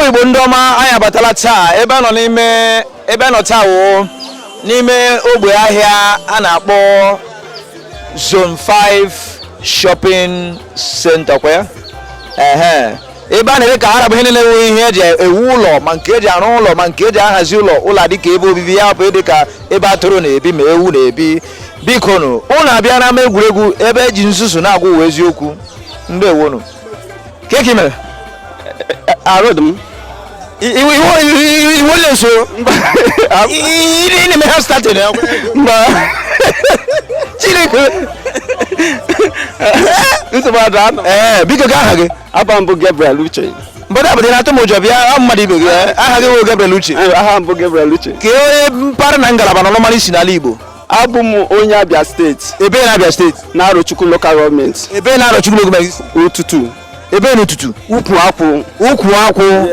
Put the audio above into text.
Bụ Igbo ndị ọma, anyị abatala taa ebe a nọ n'ime ebe a nọ taa wụ n'ime ogbe ahịa a na-akpọ Zone 5 Shopping Center kwa ya. Ehe, ebe a na-ere ka ha rabụ ihe niile wụ ihe eji ewu ụlọ, ma nke eji arụ ụlọ, ma nke eji ahazi ụlọ, ụlọ dịka ebe obibi ya bụ dịka ebe atụrụ na-ebi ma ewu na-ebi. Biko nụ, ụnụ abịa n'ama egwuregwu ebe eji nzuzu na-agwa ụwa eziokwu. Ndewonu. Ka ị mere? Arụ dị m. Iwe nso ị na-eme ha starting. Mba. Chineke! Nsogbu adị anọ. Ee, biko, ka aha gị? Aba m bụ Gabriel Uche. Mbọdụ abụdị na-atụ m ụjọ. Bịa, ọ mmadụ ibe gị. Aha gị wụ Gabriel Uche? Ee, aha m bụ Gabriel Uche. Ka onye mpaghara na ngalaba na ọlụmara isi n'ala Igbo? Abụ m onye Abia Steeti. Ebe na Abia Steeti? Na Arochukwu Local Government. Ebe na Arochukwu Local Government? Ụtụtụ. Ebe n'ụtụtụ? Ukwu akwụ. Ukwu akwụ.